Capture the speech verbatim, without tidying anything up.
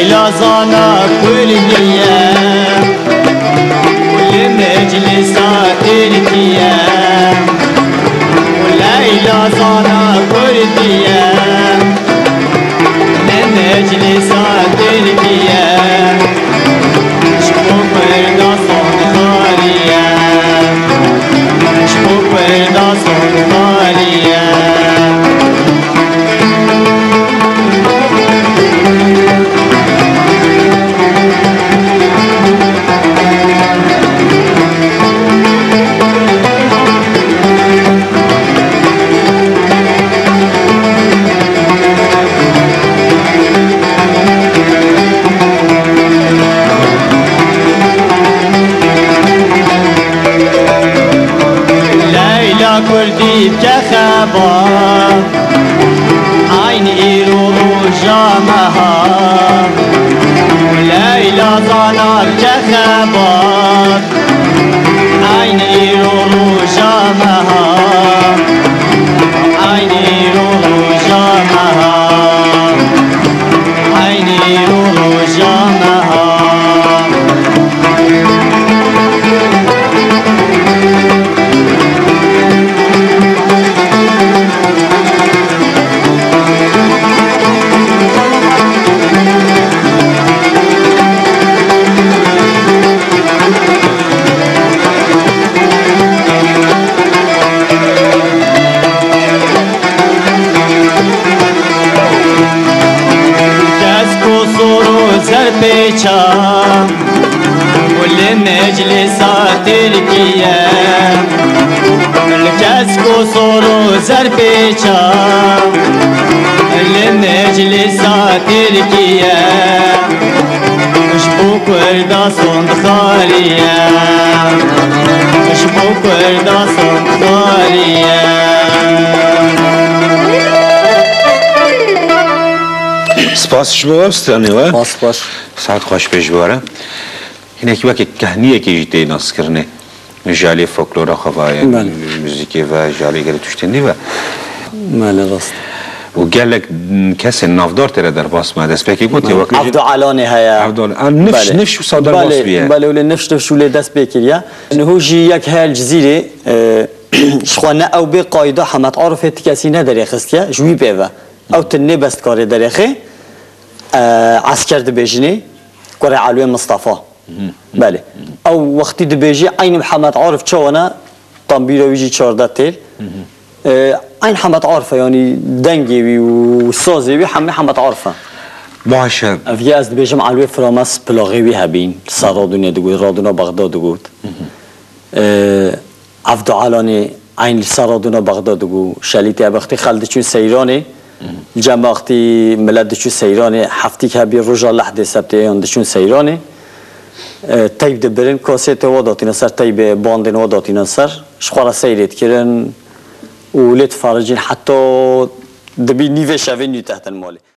Leyla zana Kurdiye, li meclisa Tirkiye. Leyla zana Kurdiye, li meclisa Tirkiye. Ji bo Kurda son xaliye, ji bo Kurda son xaliye. Leyla Kurdî dike xebat, eynî îro roja meha. Leyla zana dike xebat, eynî îro roja meha. Eynî îro roja meha. Eynî îro roja meha. Kesk û sor û serpêça û li meclisa Tirkiye. Li kesk û sor û serpêça li meclisa Tirkiye. Ji bo Kurda son xaliye. Ji bo Kurda son xaliye. Spas ji bo we, stranê we. Spas, spas. Saet xweş pêş bi we re. Hinek weke kehniyekê jî tê naskirinê. Ji alî folklora xwe ve, Belê. muzîkê ve, ji alî gelek tiştên dî ve. Belê, rast. Û gelek kesên navdar tê re derbas me. Destpêkê gotiye, Belê. weke jî Evdo Alanê heye. Evdo Alan-, a, nifş, Belê. nifş wisa derbas Belê, bûye. belê, wê lê nifş, nifş û lê dest pê kiriye. Niho jî yek heye li Cizîrê, e, ji xwe ne ew bê qayda Hemed Arifê ti kesî ne derêxistiye, ji wî pê ve. Ew tinê bes dikarê derêxê, e, esker dibêjinê, kurê Elwê Mistefa. Belê. Ew wextî dibêjî eynî Mihemed Arif çawa ne, tambîra wî jî çardeh têl. E, eyn Hemed Arif e, yanî dengê wî û sazê wî hemî Hemed Arif e. Baş e. Ev yê ez dibêjim Elwê Firames plaxê wî hebîn, li ser radûnê digot, radûna Bexda digot. E, Evdo Alanê eyn li ser radûna Bexda digot, şelîtê ebextî xel diçûn seyranê. Li cem wextî milet diçû seyranê, heftîk hebî roja lehdê sebtê yan diçûn seyranê. E, teyb dibirin, kasêtê wa datîna ser, teybê bandên wa datîna ser. Ji xwe re seyrê dikirin û lê difericîn heta dibî nîvê şevê nî dihtin malê.